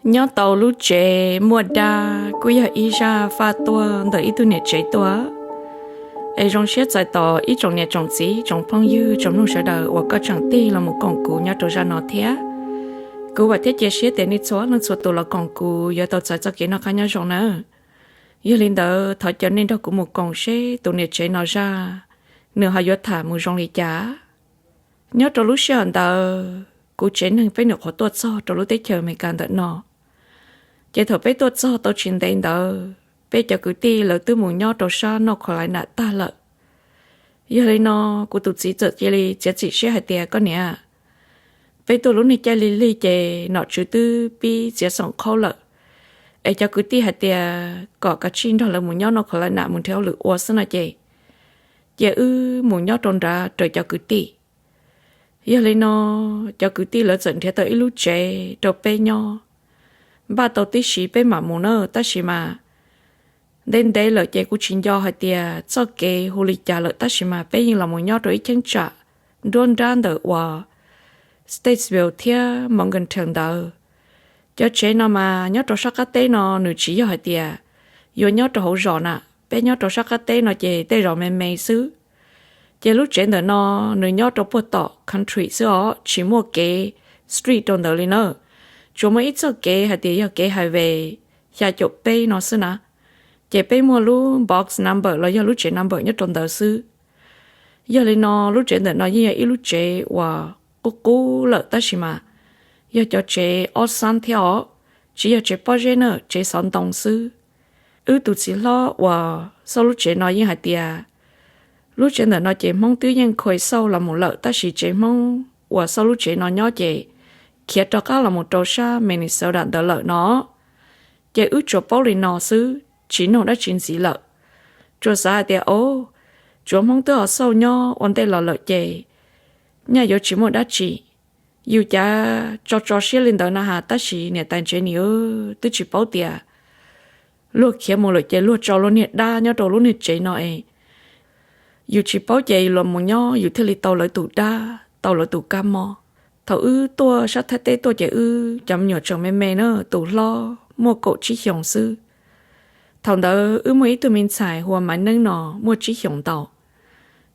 Nyob tau lub tsev muaj dab kuj yog ib zaj faj tuaj ntawm ib tug niam tsev tuaj. Es zoo siab txais tos ib tsoom niam tsoom txiv tsoom phooj ywg tsoom mloog sawv daws uas koj tseem tig los mus koom kuv nyob rau zaj no thiab. Kuv vam thiab cia siab tias nej txhua leej txhua tus los koom kuv yuav tau txais txoj kev noj qab nyob zoo nawb. Yog li ntawd thov caw nej nrog kuv mus koom seb tus niam tsev no zaj nws ho yuav tham mus zoo li cas. Nyob rau lub sij hawm ntawd kuv tsev neeg peb nyuam qhuav tuaj txog rau lub teb chaws Amelikas ntawm no. Ces thaum peb tuaj txog tau tsis ntev ntawd peb cov kwv tij lawv twb mus nyob rau sab North Carolina tag lawm. Yog li no kuv tus txiv txawm cia li txiav txim siab hais tias, koj niam, peb tuaj lub niag caij lig lig ces nom tswv twb pib txiav xoom qhaub lawm, es cov kwv tij hais tias kom kav tsij nrog lawv mus nyob North Carolina mus nrhiav hauj lwm ua xwb no ces cia wb mus nyob rau nrad raws cov kwv tij. Yog li no cov kwv tij lawv txawm nrhiav tau ib lub tsev rau peb nyob, npaj tau tib si peb mam mus na. Tab sis mas ntev ntev lawm ces kuv tsis nco hais tias txoj kev hu li cas lawm, tab sis mas peb yeej los mus nyob rau ib cheeb tsam nruab nrab ntawm uas Statesville thiab Morgantown ntawd. Cov tsev no mas nyob rau sab qab teb no nws tsis yog hais tias yuav nyob rau hauv zos na, peb nyob rau sab qab teb no ces tej zos me me xwb. Ces lub tsev ntawm no nws nyob rau puag tom country xwb os, tsis muaj kev street rau ntawd li na. Tsuas muaj ib txoj kev hais tias yog kev highway xya caum peb no xwb na, ces peb muaj lub box number los yog lub tsev number nyob rau ntawd xwb. Yog li no lub tsev ntawm no yeej yog ib lub tsev uas qub qub lawm, tab sis mas yog cov tsev ob xab thiab os, tsis yog tsev pob zeb na, tsev xov ntoo xwb. Wb tus txiv hlob uas xauj lub tsev no yeej hais tias lub tsev ntawm no ces Hmoob twb yeej khuas xauj los mus lawm, tab sis tsev Hmoob uas xauj lub tsev no nyob ces khiav rov qab los mus rau sab Minnesota ntawd lawm no. Ces wb tsuas paub li no xwb, tsis nug dab tsi ntxiv lawm. Tsuas xav hais tias, o, tsuav Hmoob twb ho xauj nyob ua ntej los lawm ces nyaj yuav tsis muaj dab tsi. Yus cav tso tso siab li ntawd na has, tab sis niam tais ntsev nim twb tsis paub tias luag khiav mus lawm ces luag tso luag niag dab nyob rau lub niag tsev no es yus tsis paub ces los mus nyob yus thiaj li tau lawv tus dab, tau lawv tus kab mob. Thaum wb tuaj sab Thaib teb tuaj ces wb cov me nyuam tseem me me na, tus hlob muaj kaum tsib xyoos xwb. Thaum ntawd wb muaj ib tug me ntxhais hu ua Maiv Neeb no muaj tsib xyoos ntau.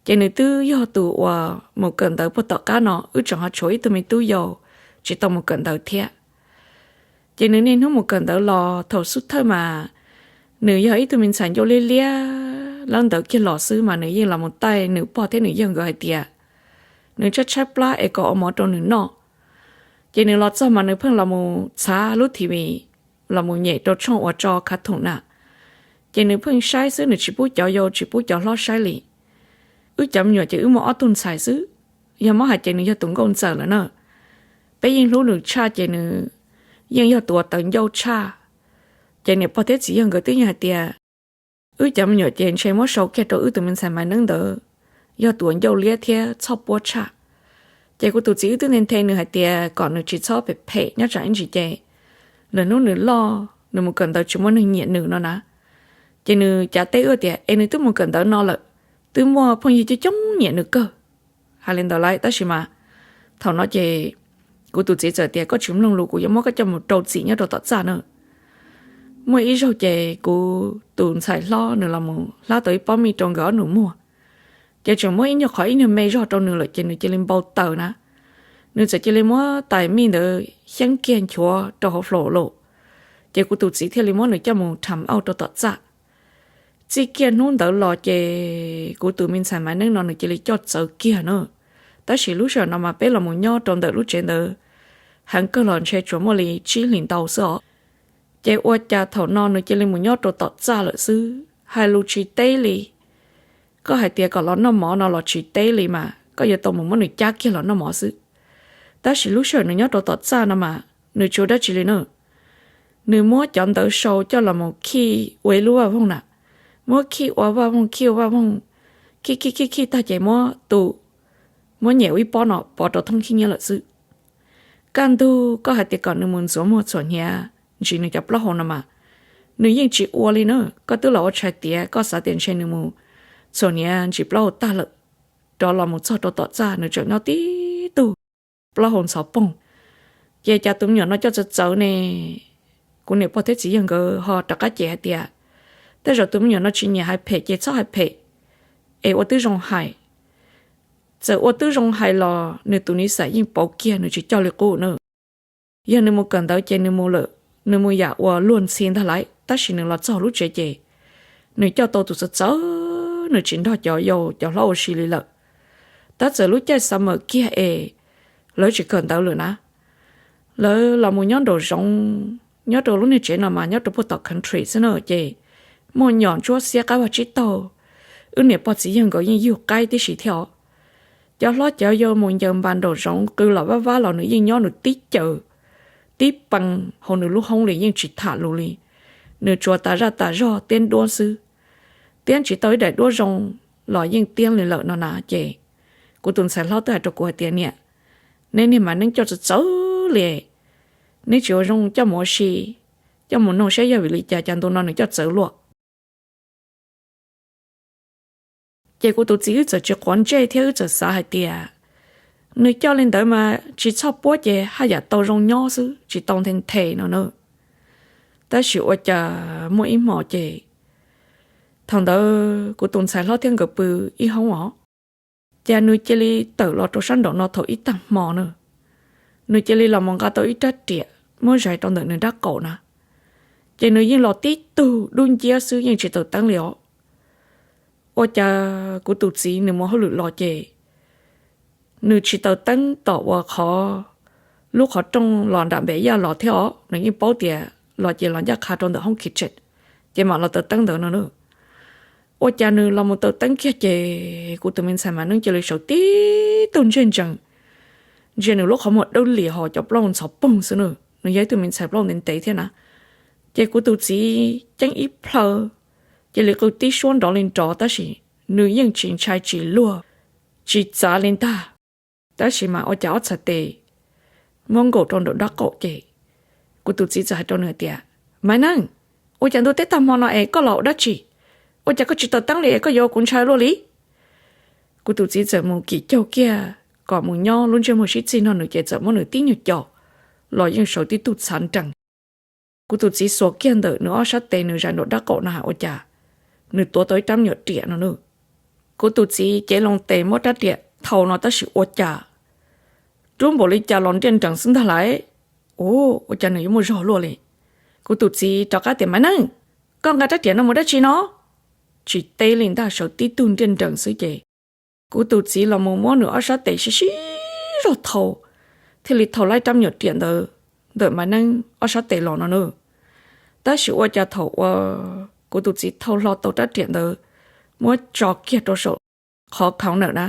Ces nws twb yog tus uas mus kawm ntawv puag tom qab no, wb tseem ho tshuav ib tug me tub yau tsis tau mus kawm ntawv thiab. Ces nws niaj hnub mus kawm ntawv los thaum xub thawj mas nws yog ib tug me ntxhais ncauj liab liab lawb ntawd kiag los xwb mas nws yeej los mus taij nws pog thiab nws yawg nkawd hais tias nws tshaib tshaib plab es kom ua mov rau nws noj. Ces nws los txog mas nws pheej los mus txhav lub T V, los mus nyem rau tshooj uas tso khav thoom na. Ces nws pheej saib xwb, nws tsis pub cov yau tsis pub cov hlob saib li. Wb cov me nyuam ces wb muaj ob tug ntxhais xwb, yog muab hais ces nws yog tus nkauj ntxawm lawm na. Peb yeej hlub nws tshaj ces nws yeej yog tus uas tawv ncauj tshaj. Ces niam pog thiab txiv yawg nkawd twb yeej hais tias wb cov me nyuam ces ntshe muab sau kiag rau wb tus me ntxhais Maiv Neeb ntawd, yog tus uas ncauj liab thiab txhoj puab tshaj. Ces kuv tus txiv wb twb nthe nthe nws hais tias kom nws tsis txhob phem phem nyob tsam ib ntsis ces lwm hnub nws loj nws mus kawm ntawv tsis muaj neeg nyiam nws no na. Ces nws cav teb wb tias es nws twb mus kawm ntawv no lawm, twb muaj phooj ywg coob coob nyiam nws kawg. Hais li ntawd lawm tab sis mas thaum no ces kuv tus txiv txawm tias koj tsis mloog lus kuv yuav muab koj coj mus rau txim nyob rau tom txaj na. Muaj ib zaug ces kuv tus ntxhais hlob nws los mus hlab tau ib pob mij rau nkawd ob nus muag, ces tseem muab ib nyuag qhov ib nyuag me zog rau nws lawm ces nws cia li npau taws na. Nws txawm cia li muab tais mij ntawd xyeeb kiag nchuav rau hauv floor los. Ces kuv tus txiv thiaj li muab nws coj mus tham auj rau tom txaj. Txij kiag hnub ntawd los ces kuv tus me ntxhais Maiv Neeb no nws cia li coj txawv kiag na. Tab sis lub sij hawm no mas peb los mus nyob rau ntawm lub tsev ntawd heev kawg los ntshe tsuas muaj li tsib hlis ntau xwb os. Ces ua cas thaum no nws cia li mus nyob rau tom txaj lawm xwb, hais lus tsis teb li. Koj hais tias kom los noj mov no los tsis teb li mas koj yuav tau mus muab nws cab kiag los noj mov xwb. Tab sis lub sij hawm nws nyob rau tom txaj no mas nws tsis ua dab tsi li na. Nws muab cov ntawv sau coj los mus khij ua ib lub vaj voog na, muab khij ua vaj voog khij ua vaj voog, khij khij khij khij tag ces muab tu, muab nyem ua ib pob no pov rau thooj khib nyiab lawm xwb. Kaj ntug koj hais tias kom nws mus ntxuav muag txhuam hniav ntsis nws cov plaub hau no mas nws yeej tsis ua li na. Koj twb los ua tshais tiav koj xav tias ntshe nws mus txhuam hniav ntsis plaub hau tag lawm, rov los mus txog rau tom txaj nws tseem nyob tib tug plaub hau ntxhov poog. Ces cas tus me nyuam no coj txawv txawv ne, kuv niam pog thiab txiv yawg nkawd ho rov qab cem hais tias, tej zaum tus me nyuam no tsis nyiam hais phem ces txhob hais phem, es ua tib zoo hais. Txawm ua tib zoo hais los nws tus niv xais yeej pauv kiag, nws tsis coj li qub na. Yog nws mus kawm ntawv ces nws mus lawm, nws mus yam uas luag ntxhi ntag lauj, tab sis nws los txog lub tsev ces nws coj tau tus txawv txawv, nws tsis nrog cov yau cov hlob ua si li lawm. Tab txawm lub caij summer kiag es lawv tsis kawm ntawv lawm na, lawv los mus nyob nraum zoov, nyob rau lub niag tsev no mas nyob rau puag tom country xwb na, ces muaj nyom ntsuab xiab qab vag tsib taug, wb niam pog txiv yawg nkawd yeej yug qaib tib si thiab os. Cov hlob cov yau mus ncaws npas nraum zoov qw los vab vab los nws yeej nyob nws tib caws tib pee hauv nws lub hoob li, yeej tsis tham lus li. Nws tsuas tas zaj tas zog tiab duab xwb, tiab tsis tau ib daim duab zoo los yeej tiab li lawm no na. Ces kuv tus ntxhais hlob twb hais rau kuv hais tias, niam, neb niag Maiv Neeb coj txawv txawv li, neb tsis ua zoo coj mus ua si, coj mus noog saib yog vim li cas cas ntu no nws coj txawv luaj. Ces kuv tus txiv wb txawm tsis quav ntsej thiab wb txawm xav hais tias, nws coj li ntawd mas tsis txhob puab ces haj yam tau zoo nyob xwb, tsis tau nthe nthe no na. Tab sis ua cas muaj ib hmo ces, thaum ntawd kuv tus ntxhais hlob thiab nkawd pw ib hoob os, cas nws cia li tawm los rau sab nraum no thaum ib tag hmo na, nws cia li los mus nqa tau ib rab riam muab zais rau ntawm nws nrab qaum na. Ces nws yeej los tib tug dub nciab xwb, yeej tsis taws teeb li os. Ua cas kuv tus txiv nws mus hauj lwm los ces nws tsis taws teeb tom uas qhov, lub qhov rooj los nram npem yaj los thiab os, nws yeej paub tias los ces los ncaj qha rau ntawm hoob kitchen, ces mam los taws teeb ntawd no na. Ua cas nws los mus taws teeb kiag ces kuv tus me ntxhais Maiv Neeb cia li sawv tib tug ntsej ntsees, ntsia nws lub qhov muag dawb lias ho cov plaub ntxhov poog xwb na, nws yog ib tug me ntxhais plaub ntev ntev thiab na. Ces kuv tus txiv ceeb ib plhaw, cia li qw tib suab nrov li nrov tab sis nws yeej tsis ntshai tsis luag, tsis txav li ntag. Tab sis mas ua cas ob txhais tes muab nkaum rau nraum nrab qaum ces kuv tus txiv txawm hais rau nws tias, Maiv Neeb, ua cas ntu teb tag hmo no es koj los ua dab tsi? Ua cas koj tsis taws teeb li es koj yuav kuv ntshai luaj li? Kuv tus txiv txawm mus kim caug kiag kom mus nyob lub ntsej muag sib txig no nws ces txawm muab nws tib nyuag co los yeej sawv tib tug txhav nrees. Kuv tus txiv xuas kiag ntawm nws ob sab tes nws zais nraum nrab qaum no hais ua cas nws tuav tau ib rab me nyuam riam no na. Kuv tus txiv cev loo tes muab rab riam thau no tab sis ua cas rub npaum li cas los nriaj nrees xwb ntag lauj. Ua cas nws yuav muaj zog luaj li? Kuv tus txiv rov qab tias, Maiv Neeb, koj nqa rab riam no mus dab tsi no? Tsis teb li ntag, sawv tib tug nriaj nrees xwb ces kuv tus txiv los mus muab nws ob sab tes sib sib zog thau, thiaj li thau laib rab me nyuam riam ntawd ntawm Maiv Neeb ob sab tes los no na. Tab sis ua cas thaum uas kuv tus txiv thau hlo tau rab riam ntawd muab tso kiag rau saum qhov counter na,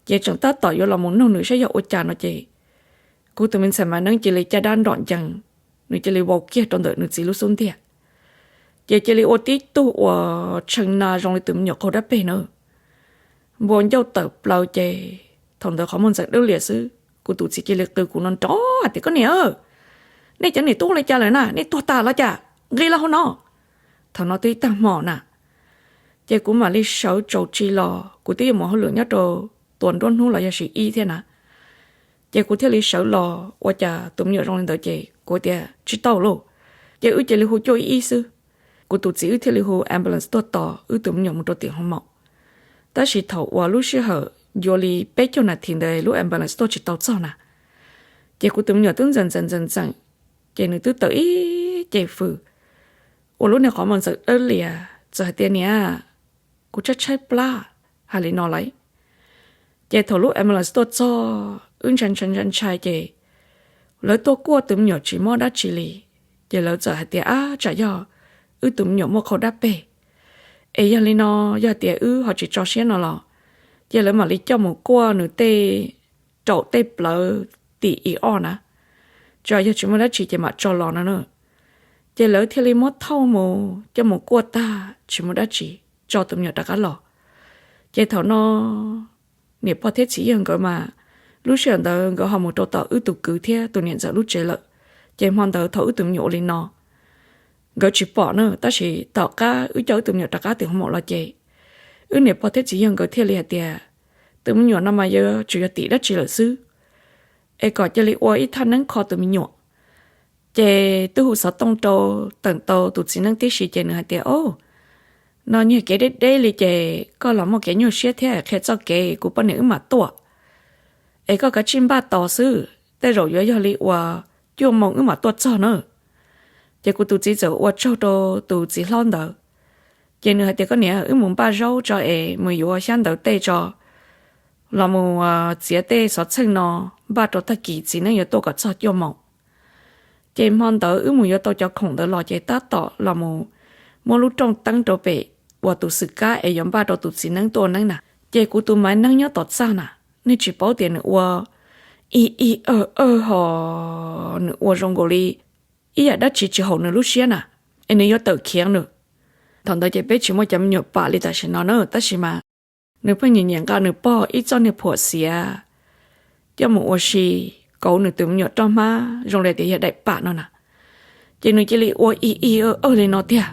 ces tseem tab tom yuav los mus nug nws saib yog ua cas no ces kuv tus me ntxhais Maiv Neeb cia li caj dab nrom ncees, nws cia li vau kiag rau ntawm nws txiv lub xub ntiag. Ces cia li ua tib tug uas tshee na zoo li tus me nyuam qaug dab peg na. Npua ncauj tawm plaws ces thaum ntawd qhov muag ntxeev dawb lias xwb, kuv tus txiv cia li qw kuv no nrov hais tias, Koj niam, nej cov niam tub ua li cas lawm na, nej tuag tas los cas, nqis los hauv no. Thaum no twb ib tag hmo na, ces kuv mam li sawv tsaus tsis los, kuv twb yuav mus hauj lwm nyob rau tua nruab hnub los yog sis ib thiab na. Ces kuv thiaj li sawv los, ua cas tus me nyuam zoo li ntawd ces kuv tias, Tsis tau lauj. Ces wb cia li hu cuaj ib ib xwb. Kuv tus txiv wb thiaj li hu ambulance tuaj tos wb tus me nyuam mus rau tim hoo maum. Tab sis thaum uas lub sij hawm yuav li peb caug nas this ntawd lub ambulance tuaj tsis tau txog na, ces kuv tus me nyuam twb ntxeem ntxeem ntxeem ntxeem, ces nws twb tawm ib ce fws, ua lub niag qhov muag ntxeev dawb lias txawm hais tias, Niam, kuv tshaib tshaib plab, hais li no lauj. Ces thaum lub ambulance tuaj txog, wb ntshai ntshai ntshai ntshai ces lawv tuaj kuaj tus me nyuam tsis mob dab tsi li. Ces lawv txawm hais tias, Ab, tsam yog wb tus me nyuam muaj qaug dab peg. Es yog li no, yog tias wb ho tsis tso siab no los, ces lawv mam li coj mus kuaj nws tej raum tej plawv tim i o na, tsam yog tsis muaj dab tsi ces mam tso los no na. Ces lawv thiaj li muab thauj mus coj mus kuaj tag tsis muaj dab tsi, tso tus me nyuam rov qab los. Ces thaum no niam pog thiab txiv yawg nkawd mas lub sij hawm ntawd nkawd ho mus rau tom wb tus kwv thiab tus niam ntxawm lub tsev lawm. Ces hmo ntawd thaum wb tus me nyuam ua li no, nkawd tsis pom na, tab sis tom qab wb coj wb tus me nyuam rov qab tim hoo maum los ces wb niam pog thiab txiv yawg nkawd thiaj li hais tias, Tus me nyuam no mas yuav tsum yog tim dab tsi lawm xwb, es kom cia li ua ib thaj neeb kho tus me nyuam. Ces twb hu xov tooj rau, teem tau tus txiv neeb tib si ces nws hais tias, O, no nyiag kev deb deb li ces koj los muaj kev nyuaj siab thiab, qhia txoj kev kuv poj niam wb mam tuaj, es koj kav tsij npaj tos xwb, tej zaum yuav yog li uas cuaj moos wb mam tuaj txog na. Ces kuv tus txiv txawm ua tsaug rau tus txiv hlob ntawd, ces nws hais tias, Koj niam, wb mus npaj zaub tso es mus yuav xyab ntawv tej tso, los mus txiav tej xov txheej no, npaj rau tag kis txiv neeb yuav tuaj kom txog cuaj moos. Ces hmo ntawd wb mus yuav tau cov khoom ntawd los ces tab tom los mus muab lub rooj teeb rau pem uas tus xwm kab es yuav npaj rau tus txiv neeb tuaj ua neeb na. Ces kuv tus maiv neeb nyob tom txaj na, nej tsis paub tias nws ua ib ib awg awg ho, nws ua zoo nkaus li ib yam dab tsi tsis haum nws lub siab na, es nws yuav tawm khiav nws. Thaum ntawd ces peb tsis muaj cov me nyuam pam li tam sim no na, tab sis mas nws pheej nyiam nyiam nqa nws pog ib txoj niag phuam xiav coj mus ua si kauv nws tus me nyuam roj hmab zoo li tias yog daim pam no na. Ces nws cia li ua ib ib awg awg li no tiag,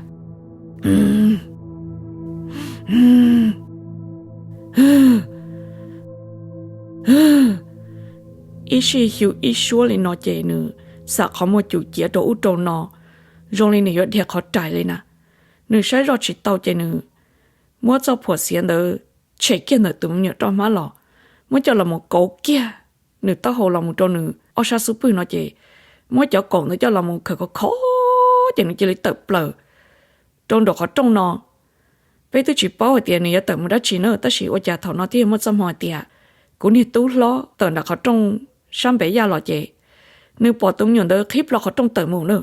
ib sij xyu ib suab li no ces nws xam qhov muag cum ciav rau ub rau no, zoo li nws yuav dhia qhov rais li na. Nws saib zoj tsis tau ces nws muab txoj phuam xiav ntawd tshem kiag ntawm tus me nyuam roj hmab los, muab coj los mus kauv kiag nws taub hau los mus rau nws ob sab xub pwg no ces muab cov kaum ntawd coj los mus khawm khov kho ces nws cia li tawm plaws rau nraum qhov rooj no. Peb twb tsis paub hais tias nws yuav tawm mus dab tsi na, tab sis ua cas thaum no twb yog muaj txoj hmoo hais tias kuv niag tub hlob tawm nram qhov rooj sab npem yaj los ces nws pom tus me nyuam ntawd qhib plho qhov rooj tawm mus na.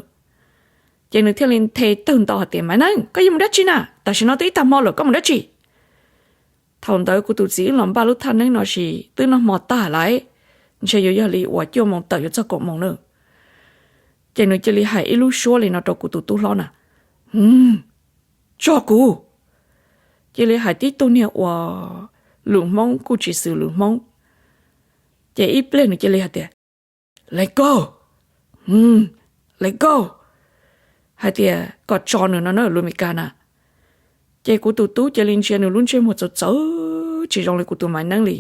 Ces nws thiaj li nthe tawg ntau hais tias, Maiv Neeb, koj yuav mus dab tsi na? Tam sim no twb ib tag hmo lawm koj mus dab tsi? Thaum ntawd kuv tus txiv wb los npaj lub thaj neeb no sis twb noj hmo tag lawm, ntshe yuav yog li uas cuaj moos tawm yuav txog kaum moos na. Ces nws cia li hais ib lub suab li no rau kuv tus tub hlob na, Tso kuv! Cia li hais tib tug niag uas lus Hmoob kuj tsis xws lus Hmoob. Ces ib pliag nws cia li hais tias, Let go! Let go! Hais tias kom tso nws no na, lus Meskas na. Ces kuv tus tub cia li ntsia nws lub ntsej muag txawv txawv tsis zoo li kuv tus Maiv Neeb li,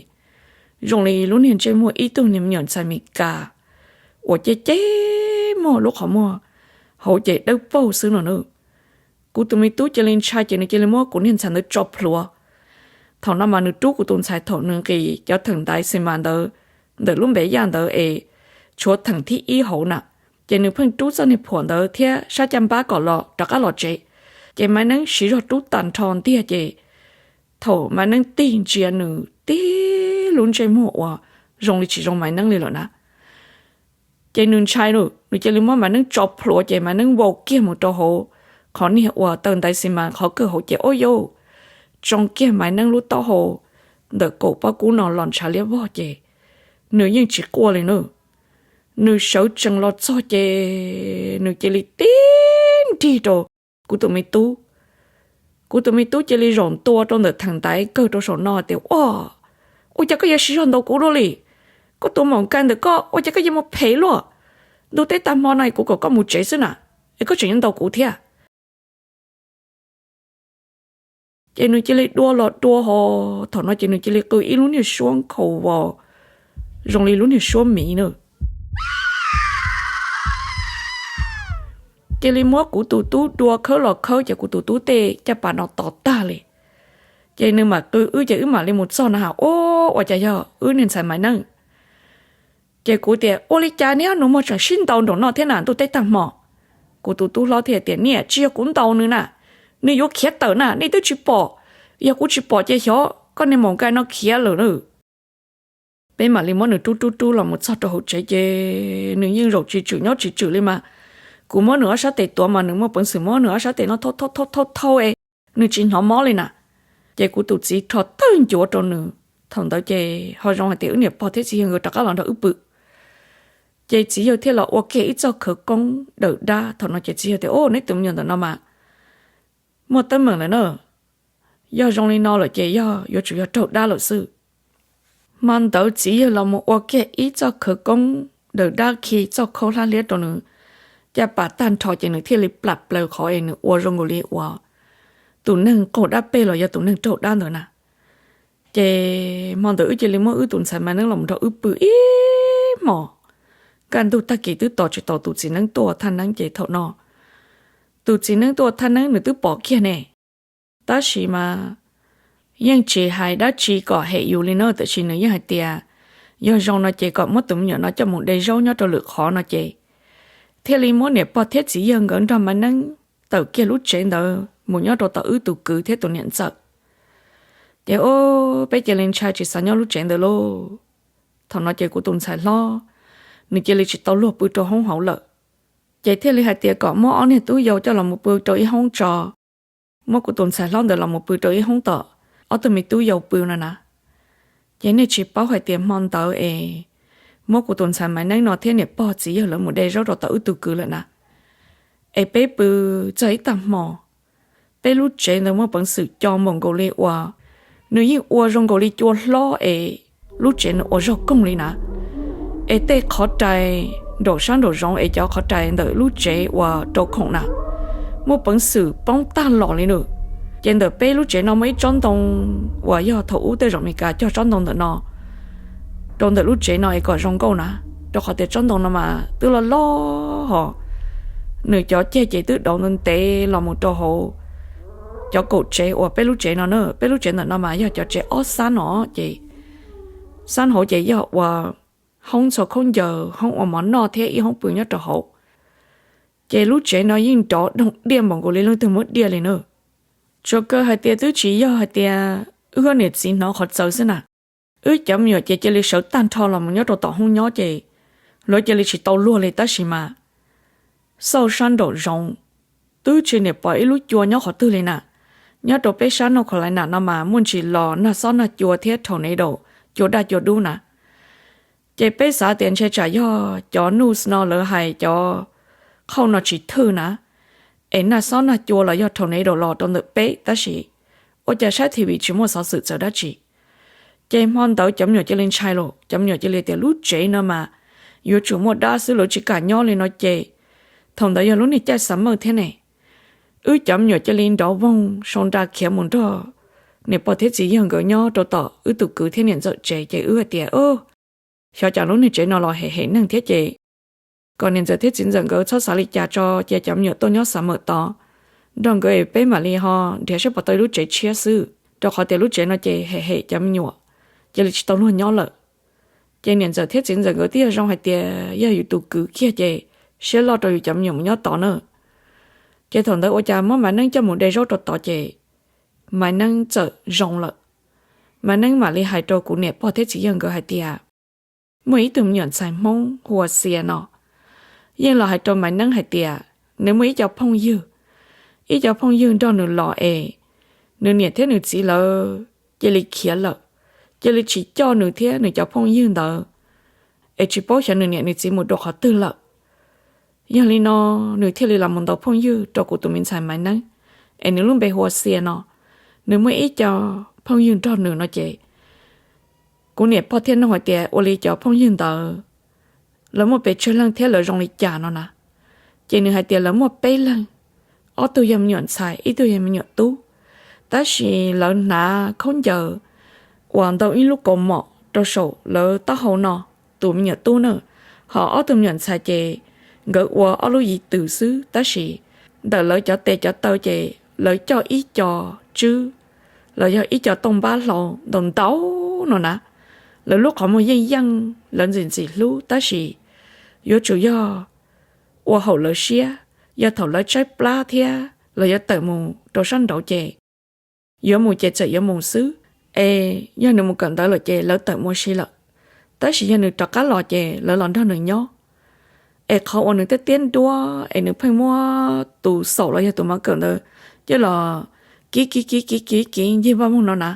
zoo li lub niag ntsej muag ib tug niag me nyuam ntxhais Meskas uas ceb ceb muag, lub qhov muag hauv ces dawb paug xwb no na. Kuv tus me tub cia li ntshai ces nws cia li muab kuv niag ntxhais ntawd tso plhuav. Thaum no mas nws rub kuv tus ntxhais thaum nws nqis cov theem ntaiv xi mas ntawd ntawm lub npev yaj ntawd es tshuav theem thib ib hauv na. Ces nws pheej rub txoj niag phuam ntawd thiab sab caj npab kom los rov qab los tsev. Ces Maiv Neeb siv zog rub tag nrho ntiag ces thaum Maiv Neeb tig ntsia nws tib lub ntsej muag uas zoo li tsis zoo Maiv Neeb li lawm na, ces nws ntshai lawm, nws cia li muab Maiv Neeb tso plhuav ces Maiv Neeb vau kiag mus rau hauv qhov niag uas taw ntaiv xi mas qhov kawg hauv ces ua yau, tsoo kiag Maiv Neeb lub taub hau ntawm kaum pob kub no los ntshav liab vog ces nws yeej tsis quaj li na. Nws sawv tsees los txog ces nws cia li tib nrig rau kuv tus me tub. Kuv tus me tub cia li zaum ntua rau ntawm theem ntaiv kawg rau saum no tias, Ua, ua cas koj yuav siv zog ntaus kuv dua li? Koj tus maum nkai ntawm koj ua cas koj yuav mus phem luaj? Ntuj teb tag hmo no kuv kom koj mus tsev xwb na, es koj tseem yuav ntaus kuv thiab. Ces nws cia li dua los dua ho, thaum no ces nws cia li qw ib lub niag suab nkhaus vos zoo li lub niag suab miv na. Cia li muab kuv tus tub dua khawb los khawb ces kuv tus tub tej caj pas no to tag li. Ces nws mam qw wb ces wb mam li mus txog na has, Ua, ua cas yog wb niag ntxhais Maiv Neeb? Ces kuv tias, Ua li cas neb ob nus muag tseem sib ntaus nraum no thiab na ntuj teb tag hmo? Kuv tus tub hlob thiaj tias, Niam, tsis yog kuv ntaus nws na, nws yuav khiav tawm na, nej twb tsis pom. Yog kuv tsis pom ces xyov koj niag maum nkai no khiav lawm na. Peb mam li muab nws rub rub rub los mus txog rau hauv tsev ces nws yeej zaum tsis tswm nyob tsis tswm li mas. Kuv muab nws ob sab tes tuav mas nws muaj peev xwm muab nws ob sab tes no thau thau thau thau es nws tsis hnov mob li na. Ces kuv tus txiv rho tawg ncuav rau nws. Thaum ntawd ces ho zoo hais tias wb niam pog thiab txiv yawg nkawd rov qab los nrog wb pw. Ces txiv yawg thiaj los ua kiag ib txoj khawv koob dawm dab. Thaum no ces txiv yawg tias, Au, neb tus me nyuam ntawm no mas muaj teeb meem lawm na. Yog zoo li no lawm ces yog yuav tsum yog raug dab lawm xwb. Hmo ntawd txiv yawg los mus ua kiag ib txoj khawv koob dawm dab khi txoj khaub hlab liab rau nws caj pas tag nrho ces nws thiaj li plam plaws qhov es nws ua zoo nkaus li uas tus neeg qaug dab peg los yog tus neeg raug dab ntawd na. Ces hmo ntawd wb cia li muab wb tus ntxhais Maiv Neeb los nrog wb pw ib hmos, kaj ntug tag kis twb tos tsis tau tus txiv neeb tuaj thaj neeb ces thaum no tus txiv neeb tuaj thaj neeb nws twb pom kiag ne. Tab sis mas yeej tsis hais dab tsi kom hem yus li na, tiam sis nws yeej hais tias yog zoo no ces kom muab tus me nyuam no coj mus de zaub nyob rau lwm qhov no ces thiaj li muab niam pog thiab txiv yawg nkawd nrog Maiv Neeb tawm kiag lub tsev ntawd mus nyob rau tom wb tus kwv thiab tus niam ntxawm. Ces ub, peb cia li ntshai tsis xav nyob lub tsev ntawd lauj. Thaum no ces kuv tus ntxhais hlob nws cia li tsis tau luag pw rau hoob hauv lawm. Ces thiaj li hais tias kom muab ob niag tub yau coj los mus pw rau ib hoob tso, muab kuv tus ntxhais hlob ntawd los mus pw rau ib hoob tom ob tug me tub yau pw no na. Ces nej tsis paub hais tias hmo ntawd es muab kuv tus ntxhais Maiv Neeb no thiab niam pog txiv yawg lawv mus de zaub rau tom wb tus kwv lawm na. Es peb pw txog ib tag hmo, peb lub tsev ntawd muaj peev xwm co npaum nkaus li uas nws yeej ua zoo nkaus li cua hlob es lub tsev nws ua zog koog li na. Es tej qhov rai nraum sab nraum zoov es cov qhov rai ntawm lub tsev uas rau khoom na, muaj peev xwm poob tag los li nws. Ces ntawm peb lub tsev no muaj ib tsob ntoo uas yog thaum ub tej zaum Meskas cog tsob ntoo ntawm no rau ntawm lub tsev no es kom zoo nkauj na, rau qhov tias tsob ntoo no mas twb loj loj hos nws cov ceg ces twb dauv ntev ntev los mus rau hauv cov kaum tsev uas peb lub tsev no na. Peb lub tsev ntawm no mas yog cov tsev ob xab no ces xab hauv ces yog ua hoob ntxhua khaub ncaws, hoob ua mov noj thiab ib hoob pw nyob rau hauv. Ces lub tsev no yeej nrov doog diaj npaum nkaus li leej twg muab diaj li na. Tsuas kaw hais tias twb tsis yog hais tias wb niam txiv hnov qhov txawv xwb na. Wb cov me nyuam ces cia li sawv tag nrho los mus nyob rau tom hoob nyob ces lawv cia li tsis tau luag li tab sis mas xauj sab nraum zoov twb tsis niam pom ib lub cua nyob qhov twg li na. Nyob rau peb sab North Carolina no mas muaj ntsis los nag xob nag cua thiab tornado, cua daj cua dub na. Ces peb xav tias ntshe tsam yog cov news no lawv hais cov qhauj no tsis thwj na, es nag xob nag cua los yog tornado los rau ntawm peb tab sis ua cas saib T V tsis muaj xov xwm txawv dab tsi. Ces hmo ntawd cov me nyuam cia li ntshai lawm, cov me nyuam cia li tias lub tsev no mas yuav tsum muaj dab xwb, lawv tsis kam nyob li no ces thaum ntawd yog lub niag caij summer thiab ne. Wb cov me nyuam cia li nrov voog sau nra khiav mus nrog niam pog thiab txiv yawg nkawd nyob rau tom wb tus kwv thiab niam ntxawm tsev ces wb hais tias, xyov cas lub niag tsev no los hem hem neeg thiab ces kom niam ntxawm thiab txiv ntxawm nkawd txhob xav li cas tso, cia cov me nyuam tuaj nyob summer tod nrog nkawd es peb mam li ho nrhiav saib puas tau ib lub tsev tshiab xwb, rau qhov tias lub tsev no ces hem hem cov me nyuam, cia li tsis tau luag nyob lawm. Ces niam ntxawm thiab txiv ntxawm nkawd twb yog zoo hais tias yog yus tus kwv kiag ces siab loj rau yus cov me nyuam mus nyob tod na. Ces thaum ntawd ua cas muab Maiv Neeb coj mus de zaub rau tod ces Maiv Neeb txawm zoo lawm. Maiv Neeb mam li hais rau kuv niam pog thiab txiv yawg nkawd hais tias muaj ib tug me nyuam ntxhais Hmoob hu ua Xia no yeej los hais rau Maiv Neeb hais tias nws muaj ib co phooj ywg, ib co phooj ywg nrog nws los es nws niam thiab nws txiv lawv cia li khiav lawm, cia li tsis coj nws thiab nws cov phooj ywg ntawd, es tsis paub xyov nws niam nws txiv mus dua qhov twg lawm. Yog li no nws thiaj li los mus ntaus phooj ywg rau kuv tus me ntxhais Maiv Neeb, es nws lub npe hu ua Xia no, nws muaj ib co phooj ywg nrog nws no ces kuv niam pog thiaj nug hais tias ua li cov phooj ywg ntawd lawv muaj pes tsawg leej thiab lawv zoo li cas no na. Ces nws hais tias lawv muaj peb leeg, ob tug yog me nyuam ntxhais, ib tug yog me nyuam tub, tab sis lawv hnav khaub ncaws uas ntau ib lub kaus mom rau saum lawv taub hau no, tus me nyuam tub na, ho ob tug me nyuam ntxhais ces nkawd ua ob lub yiv tws xwb tab sis ntawm lawv cov tes cov taw ces lawv coj ib co tswb los yog ib co tooj npab hlau ntau ntau no na. Lawv lub qhov muag yeej yeej, lawv ntxim ntxim hlub tab sis yuav tsum yog ua haum lawv siab, yog thaum lawv tshaib plab thiab los yuav tawm mus rau sab nraud ces yuav mus ces txawm yuav mus xwb, es yog nws mus kawm ntawv lawm ces lawv tawm mus ua si lawm, tab sis yog nws rov qab los ces lawv los nrog nws nyob. Es qhov uas nws tiab tiab nruab es nws pheej muab tus xaum los yog tus mov kawm ntawd coj los kiv kiv kiv kiv kiv kiv ncig vaj muag no na,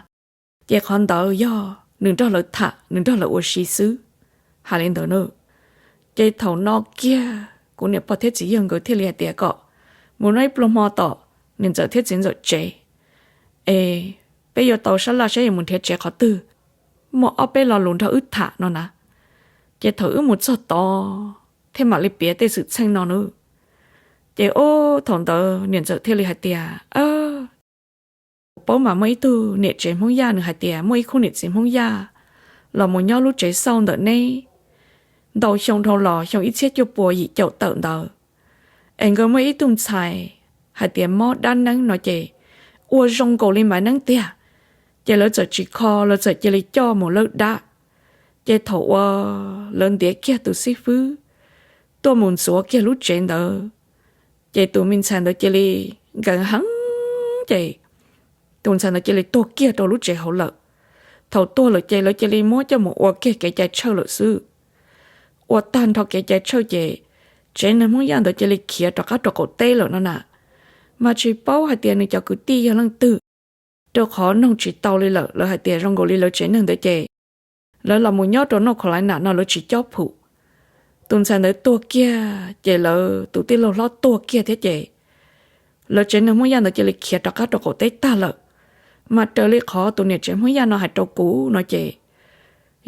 ces qhov ntawd yog nws nrog lawv tham, nws nrog lawv ua si xwb. Hais li ntawd na, ces thaum no kiag kuv niam pog thiab txiv yawg nkawd thiaj li hais tias kom mus noj ib pluag hmo tom niam ntxawm thiab txiv ntxawm tsev, es peb yuav tau sab laj saib yuav mus nrhiav tsev qhov twg, muaj ob peb lo lus nrog wb tham no na. Ces thaum wb mus txog tod thiaj mam li piav tej xwm txheej no na. Ces ub thaum ntawd niam ntxawm thiaj li hais tias, kuv paub mas muaj ib tug niam tsev Hmoob Yaj nws hais tias muaj ib khub niam txiv Hmoob Yaj los mus nyob lub tsev xauj ntawm neb ntau xyoo dhau los xyoo ib txhiab cuaj puas yim caum tawm ntawd, es nkawd muaj ib tug ntxhais hais tias mob dab neeb no ces ua zoo nkaus li Maiv Neeb tiag, ces lawv txawm tsis kho, lawv txawm cia li coj mus lawb dab. Ces thaum uas lawv ntiav kiag tus xib fwb tuaj mus ntxuav kiag lub tsev ntawd, ces tus me ntxhais ntawd cia li nkees heev ces tus ntxhais ntawd cia li tuag kiag rau lub tsev hauv lawm. Thaum tuag lawm ces lawv cia li muab coj mus ua kiag kev cai tshawj lawm xwb. Ua tag nrho kev cai tshawj ces tsev neeg Hmoob Yaj ntawd cia li khiav rov qab rau qaum teb lawm no na. Mas tsis paub hais tias nws cov kwv tij yog leej twg, rau qhov noog tsis tau li lawm. Lawv hais tias zoo nkaus li lawv tsev neeg ntawd ces lawv los mus nyob rau North Carolina no lawv tsis cob phum. Tus ntxhais ntawd tuag kiag ces lawv tus tij laug hlob tuag kiag thiab ces lawv tsev neeg Hmoob Yaj ntawd cia li khiav rov qab rau qaum teb tag lawm. Mas raws li qhov tus niam tsev Hmoob Yaj no hais rau kuv no ces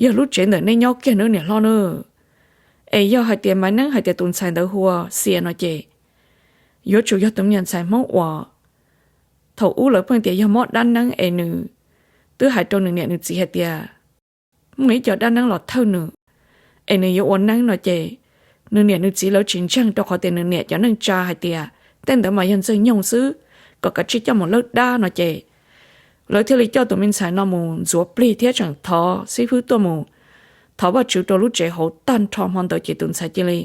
yog lub tsev ntawm nej nyob kiag nawb niam hlob na. Es yog hais tias Maiv Neeb hais tias tus ntxhais ntawd hu ua Xias no ces yuav tsum yog tus me nyuam ntxhais Hmoob uas thaum ub lawv pheej tias yog mob dab neeb es nws twb hais rau nws niam nws txiv hais tias muaj ib co dab neeb los thawj nws, es nws yuav ua neeb no ces nws niam nws txiv lawv tsis ntseeg rau qhov tias nws niam cov neej tsa hais tias tej ntawd mas yog ntxawg nyoog xwb, kom kav tsij coj mus lawb dab no ces lawv thiaj li coj tus me ntxhais no mus ntxuav plig thiab tseem thov xib fwb tuaj mus thov Vajtswv rau lub tsev hauv tag nrho hmo ntawd ces tus ntxhais cia li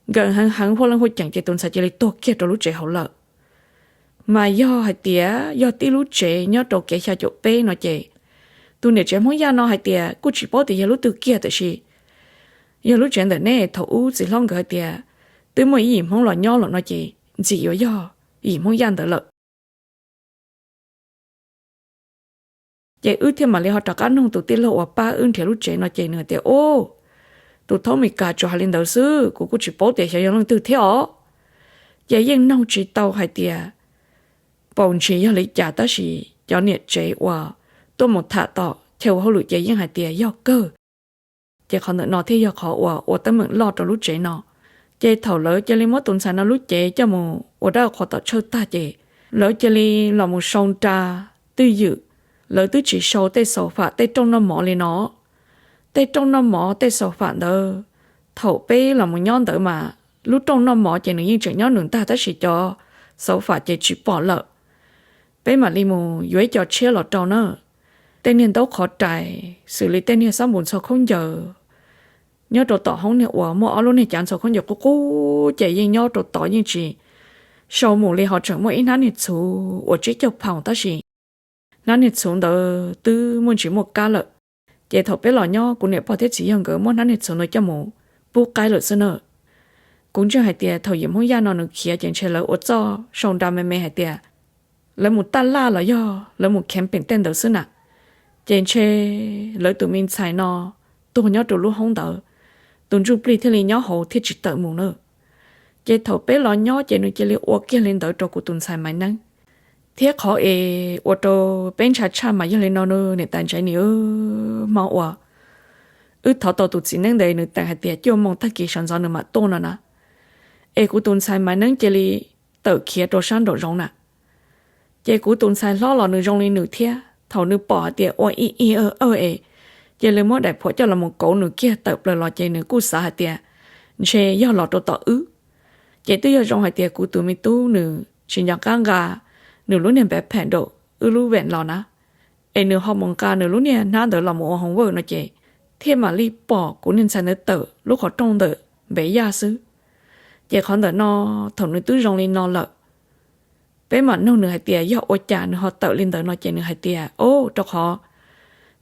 nkees heev heev huaj leej huaj ceem ces tus ntxhais cia li tuag kiag rau lub tsev hauv lawm. Mas yog hais tias yog tib lub tsev nyob rau kev xya caum peb no ces tus niam tsev Hmoob Yaj no hais tias kuj tsis paub tias yog lub twg kiag tiam sis yog lub tsev ntawm nej thaum ub txiv hlob nkawd hais tias twb muaj ib yim Hmoob los nyob lawm no ces ntxim yuav yog yim Hmoob Yaj ntawd lawm. Ces wb thiaj mam li ho rov qab nug tus tij laug uas pab wb nrhiav lub tsev no ces nws tias, Ub, tus thaub Mes Kas tsuas hais li ntawd xwb, kuv kuj tsis paub tias xyov yog leej twg thiab os. Ces yeej noog tsis tau hais tias paus ntsis yog li cas tab sis cov niam tsev uas tuaj mus tham tom chaw ua hauj lwm ces yeej hais tias yog kawg. Ces qhov ntawm no thiaj yog qhov uas ua teeb meem loj rau lub tsev no. Ces thaum lawv cia li muab tus ntxhais no lub cev coj mus ua dab qhuas tom tshawj tag ces lawv cia li los mus sau nra twj ywm. Lawv twb tsis sau tej xaus fam tej rooj noj mov li no. Tej rooj noj mov tej xaus fam ntawd, thaum peb los mus nyob ntawd mas lub rooj noj mov ces nws yeej tseem nyob nws ntag tab sis cov xaus fam ces tsis pom lawm. Peb mam li mus yuav ib co tshiab los rau na. Tej niag ntaub qhov rais xws li tej niag xab npus ntxhua khaub ncaws nyob rau tom hoob niag uas muaj ob lub niag cav ntxhua khaub ncaws qub qub ces yeej nyob rau tod yeej tsis sau mus li, ho tseem muaj ib hnab niag txhuv uas tsib caug pound tab sis hnab niag txhuv ntawd twb muaj ntsis muaj kab lawm. Ces thaum peb los nyob kuv niam pog thiab txiv yawg nkawd muab hnab niag txhuv ntawd coj mus pub qaib lawm xwb na. Kuv ntseeg hais tias thaum yim Hmoob Yaj no nws khiav ces ntshe lawv ua txoj sau nra me me hais tias lawv mus taj laj los yog lawv mus camping tej ntawd xwb na. Ces ntshe lawv tus me ntxhais no tuag nyob rau lub hoob ntawd, tus ntsuj plig thiaj li nyob hauv thiaj tsis tawm mus na. Ces thaum peb los nyob ces nws cia li ua kiag li ntawd rau kuv tus ntxhais Maiv Neeb. Thiab qhov es ua rau peb ntshaw tshaj mas yog li no, niam tais ntxhais, nws hmo uas wb thov tau tus txiv neeb ntawd nws teem hais tias cuaj moos tag kis sawv ntxov nws mam tuaj no na. Es kuv tus ntxhais Maiv Neeb cia li tawm khiav rau sab nraum zoov na. Ces kuv tus ntxhais hlob los nws zoo li nws thiab, thaum nws pom hais tias ua ib ib awj es cia li muab daim phuam coj los mus kauv nws kiag tawm plaws los ces nws kuj xav hais tias ntshe yog los rau tom wb. Ces twb yog zoo hais tias kuv tus me tub nws tsis nco qab nqa nws lub niag npev phem nraum wb lub veem los na, es nws ho mus nqa nws lub niag hnab ntawd los mus ua hoos vawj no ces thiaj mam li pom kuv niag ntxhais ntawd tawm lub qhov rooj ntawm npev yaj xwb. Ces qhov ntawm no thaum nws twb zoo li no lawm, peb mam nug nws hais tias yog ua cas nws ho tawm li ntawd no ces nws hais tias, o, rau qhov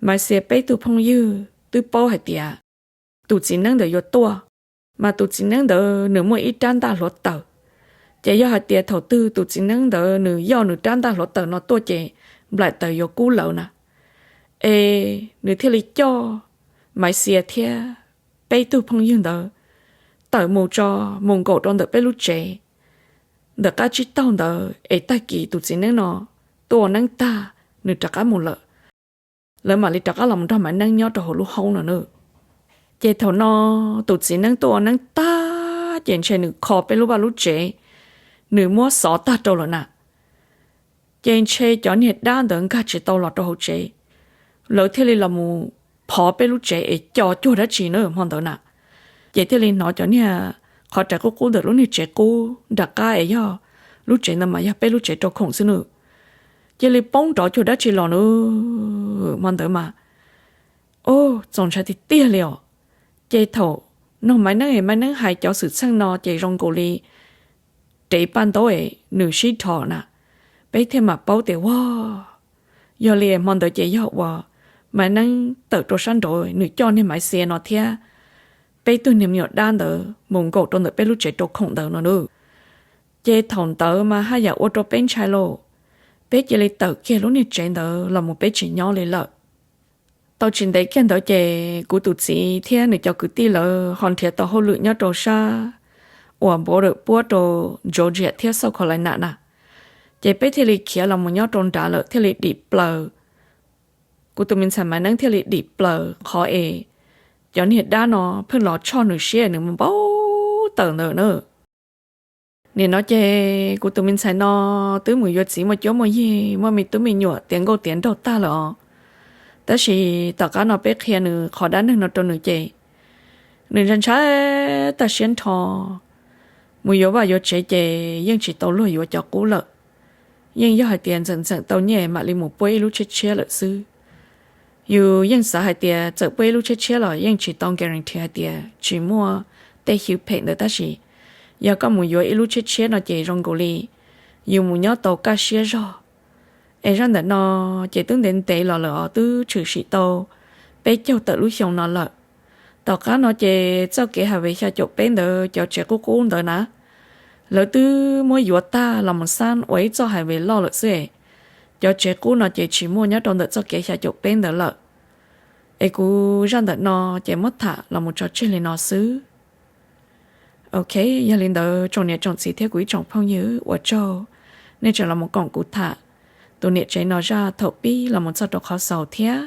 Maiv Xia peb tug phooj ywg twb paub hais tias tus txiv neeb ntawd yuav tuaj, mas tus txiv neeb ntawd nws muaj ib rab ntaj hluav taws. Ces yog hais tias thaum twg tus txiv neeb ntawd nws yoj nws rab ntaj hluav taws no tuaj ces nplaim taws yuav kub lawv na. Es nws thiaj li coj Maiv Xia thiab peb tug phooj ywg ntawd tawm mus tso, mus nkaum rau ntawm peb lub tsev ntawm qab tsib taug ntawd es tag kis tus txiv neeb no tuaj ua neeb tag nws rov qab mus lawm. Lawv mam li rov qab los mus nrog Maiv Neeb nyob rau hauv lub hoob no na. Ces thaum no tus txiv neeb tuaj ua neeb tag ces ntshe nws kho peb lub vaj lub tsev, nws muab xov tag rau lawm na. Ces ntshe cov niag dab ntawd nkag tsis tau los rau hauv tsev, lawv thiaj li los mus phov peb lub tsev es co cuag dab tsi na hmo ntawd na. Ces thiaj li hnov cov niag qhov rais qub qub ntawm lub niag tsev qub nram qab es yog lub tsev ntawd mas yog peb lub tsev rau khoom xwb nws. Cia li poob nrov cuag dab tsi los nws, hmo ntawd mas, o, txaus ntshai tiag tiag li os. Ces thaum no Maiv Neeb es Maiv Neeb hais cov xwm txheej no ces zoo nkaus li rev paj ntaub es nws sib dhos na, peb thiaj mam paub tias ua yog li hmo ntawd ces yog uas Maiv Neeb tawm rau sab nraud nws coj niag Maiv Xia no thiab peb tug niag me nyuam dab ntawd mus nkaum rau ntawm peb lub tsev rau khoom ntawd no nws. Ces thaum ntawd mas haj yam ua rau peb ntshai lauj, peb cia li tawm kiag lub niag tsev ntawd los mus peb tsis nyob li lawm. Tau tsis ntev kiag ntawd ces kuv tus txiv thiab nws cov kwv tij lawv ho nrhiav tau hauj lwm nyob rau sab uas border puab rau Georgia thiab South Carolina na. Ces peb thiaj li khiav los mus nyob rau nrad lawm thiaj li dim plaws. Kuv tus me ntxhais Maiv Neeb thiaj li dim plaws qhov es cov niag dab no pheej los tshoj nws siab nws mus npau taws ntawd na. Nim no ces kuv tus me ntxhais no twb mus yuav txiv muaj cuab muaj yig muaj me tub me nyuam tiav nkauj tiav nraug tag lawm os. Tab sis tom qab no peb qhia nws qhov dab neeg no rau nws ces nws ntshai ntshai tag siab nrho. Mus yuav vaj yuav tsev ces yeej tsis tau luag yuav cov qub lawm. Yeej yog hais tias ntxeem ntxeem tau nyiaj mam li mus puab ib lub tshiab tshiab lawm xwb. Yus yeej xav hais tias txawm puab ib lub tshiab tshiab los yeej tsis tau guarantee hais tias tsis muaj tej xyw phem ntawd tab sis yog koj mus yuav ib lub tshiab tshiab no ces zoo nkaus li yus mus nyob tau kaj siab zog. Es zaj ntawm no ces twb ntev ntev los lawm os, twb tshwm sim tau peb caug tawm lub xyoo no lawm. Tom qab no ces txoj kev highway xya caum peb ntawd cov tsev qub qub ntawd na, lawv twb muab yuav tag los mus xab ua ib txoj highway loj lawm xwb es cov tsev qub no ces tsis muaj nyob rau ntawm txoj kev xya caum peb ntawd lawm. Es kuv zaj ntawm no ces muab tham los mus tso tseg li no xwb. Ok, yog li ntawd tsoom niam tsoom txiv thiab kuv ib tsoom phooj ywg, ua tsaug nej tseem los mus koom kuv tham tus niam tsev no zaj thaum pib los mus txog rau qhov xaus thiab.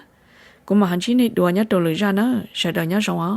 Kuv mam ho ntsib nej dua nyob rau lwm zaj na, sawv daws nyob zoo os.